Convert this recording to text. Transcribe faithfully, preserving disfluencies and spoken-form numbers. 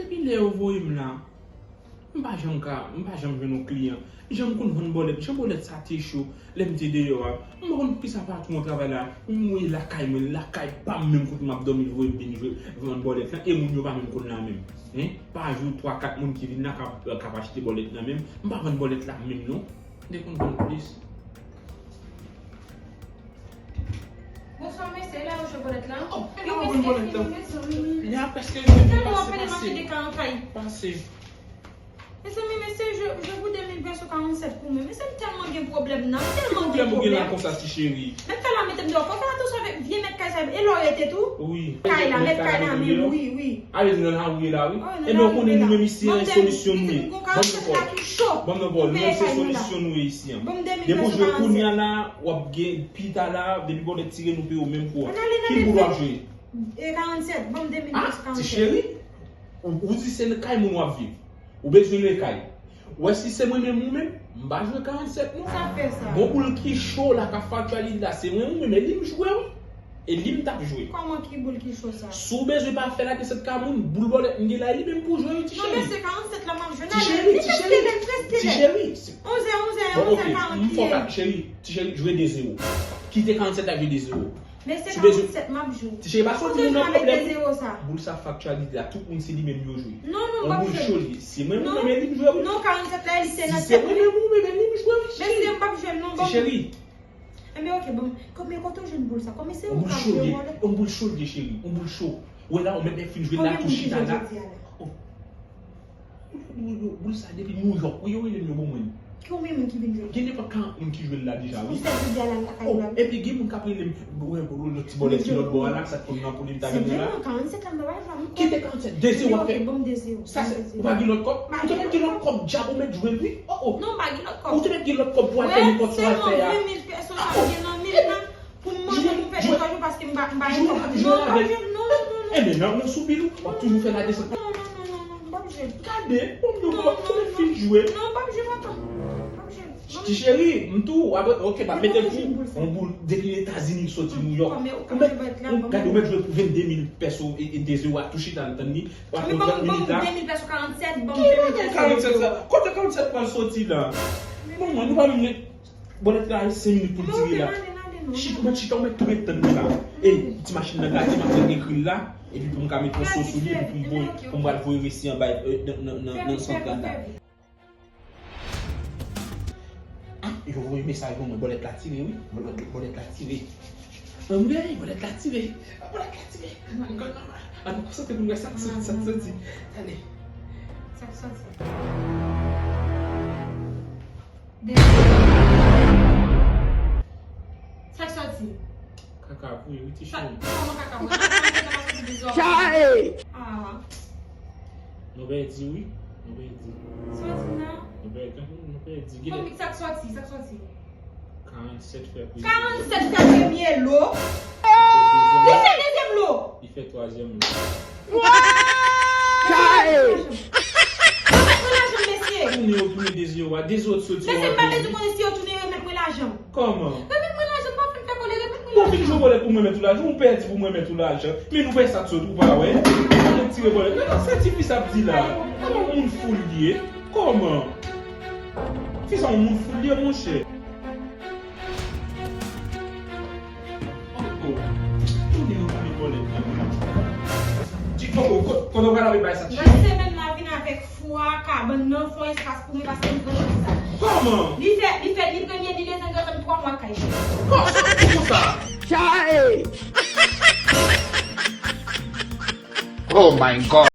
Depi lè yo voye m la, m pa janm ka, m pa janm jwenn yon kliyan. Jan m konn vann bòlèt, jan bòlèt sa te cho lè m te deyò a. M pa konn poukisa patwon an travay la, m voye lakay mwen, lakay pa m menm kote m ap dòmi, l voye m vin jwe vann bòlèt la, e moun yo pa menm konn la menm. Hein? Pa jou twa kat moun ki vin la k ap, k ap achte bòlèt la menm. M pa vann bòlèt la menm non. M te konn vann plis. Bonswa mesye, e la yo jwe bòlèt la? Oh, e la yo jwe bòlèt la. Li a prèske jwe, pase, pase. Pase. Mezanmi, mesye, je, je vous deux mille pesos quarante-sept pou mwen. Mesye, m tèlman gen pwoblèm nan, m tèlman gen pwoblèm. Ki pwoblèm ou gen la konsa, ti cheri? Menm fè la mete m deyò, fò fè atansyon avèk vye mèt kay sa yo. E la w rete tou? Wi. Kay la, mèt kay la menm, wi, wi. Ale nan lari la, wi. Ebyen, ou konnen nou menm isi, se solisyon nou ye. Ban m nan pawòl. Ban m nan pawòl. Nou menm se solisyon nou ye isi an. Depi w jwe kounye a la, w ap gen pita la, depi bòlèt tire, nou peye w menm kou a. Ki boul w ap jwe? E karannsèt, ban m de mil pesos karannsèt. Ah, ti cheri, ou, ou di se nan kay moun w ap viv. Ou bezwen nan kay. Ou wè si se mwen menm ou menm, m pa jwe karannsèt non. Sa fè sa. Gon boul ki cho la k ap faktyalize la, se mwen ou menm, e li m jwe wi. E li m t ap jwe. Kòman ki boul ki cho sa? Si w bezwen pa fè la desant ka moun, boul bòlèt m gen la, e li menm pou jwe wi, ti cheri. Non, men se karannsèt la m ap jwe. Ti cheri, ti cheri, ti cheri. Onzè, onzè, onzè karant li ye. Bon, ok, m fè w ka, cheri, ti cheri, jwe de zewo. Kite karannsèt la, jwe de zewo. Men se karannsèt m ap jwe. Ti cheri, pa sot di moun nan pwoblèm. Boul sa faktyalize la, tout moun se li menm yo jwe. Non, non, m p ap jwe. On boul cho li. Si mwen menm li m jwe wi. Non, karannsèt la, li se nan tèt mwen. Si se mwen menm ou menm li m jwe wi. Mesye, m p ap jwe non, bon. Ti cheri. Enben, ok, bon. Kòm, men kote w jwenn boul sa? Kòm se ou k ap jwe vòlè? On boul cho li ye, cheri. On boul cho. Ou wè la, ou mèt fin jwe la, tou chita la. Konbyen moun ki jwe jodi a la? Oh. Boul sa depi New York wi, yo rele m yo ban mwen. Konbyen moun ki vin jwe? Gen nenpòt karant moun ki jwe l la deja wi. Ou sèl jodi a la lakay ou la wi. Oh, epi gen moun k ap rele m, wè, lòt ti bòlèt ki lòt bò a la, sa t konn nan pou li m ta vin la. Kite karannsèt, de zewo ap fè. Sa se, ou pa gen lòt kòb? Ou te mèt gen lòt kòb djab ou mèt jwe l wi. Oh, oh. Non, m pa gen lòt kòb. Ou te mèt gen lòt kòb pou al fè nenpòt sa w al fè a. Wè, sèlman ven mil pesos sa m gen nan men m nan. Pou m manje pou m fè de twa jou paske m pa, m pa gen kòb. Non, m p ap jwe, non, non, non, non. Enben, nan, nan sou bil ou, w ap toujou fè la desant. Non, non, non, non, non, m p ap jwe. Gade, bon, nou, bon, ou mèt fin jwe. Non, m p ap jwe, papa. M p ap jwe. Ti cheri, m tou, apre, ok, m ap mete l pou on boul depi Etazini l soti New York. Ou mèt, gade, ou mèt jwe pou vennde mil peso e, e de zewo a tou chita l tann li. W ap jwe trant minit la. Ki karannsèt sa? Kote karannsèt pral soti la? Bon, mwen, nou pa menm gen Bòlèt la, senk minit pou l tire la. Chita, ou mèt chita, ou mèt tou ret tann mwen la. E ti machin nan gate, m ap fè ekri l la. Epi pou m ka mete yon so sou li, epi pou m voye, pou m pral voye resi an bay, euh, nan, nan, nan, nan sant la. Ah, yo voye mesaj ban mwen, bòlèt la tire, wi. Bòlèt, bòlèt la tire. Anmwey, bòlèt la tire. Bòlèt la tire. An nou konsantre pou n wè sa k soti, sa k soti. Tande. Sa k soti. Sa k soti. Kaka pou yo, wi, ti cheri. Kòman kaka pou yo? Chae! Ah. Nou pèdi, wi. Nou pèdi. Soti nan. Nou pèdi, nou pèdi. Gide. Konbyen sa k soti, sa k soti? Karannsèt fè premye lo. Karannsèt fè premye lo. Li fè dezyèm lo. Li fè twazyèm lo. Chae! Yo mèt mwen lajan, mesye. Tounen, yo tounen de zewo a. De zewo t soti. Mesye, m pa bezwen konnen si yo tounen, yo mèt mwen lajan. Kòman? Remèt mwen lajan, m pa fin fè kòlè, remèt mwen lajan. Bon, fin jwe bòlèt pou mwen mèt ou lajan, ou pèdi pou mwen mèt ou lajan. Men nou wè sa t sot, ou pa wè? Ou tire bòlèt. Men non, sa ti fi sa ap di la. Kòman moun fou l ye? Kòman? Fi sa yon moun fou l ye, monchè. Oh, oh. Tounen yo tounen bòlèt la. Ti koko, ko-, kote w pral avèk bagay sa, ti cheri? Nan semèn la, vin avèk fwa, kabann nan, fè yon espas pou mwen, paske m pran chans sa. Kòman? Li fè, li fè, li premye, li desann, li desann twa mwa kay. Kòman sa pou konsa? Chae! Oh my God!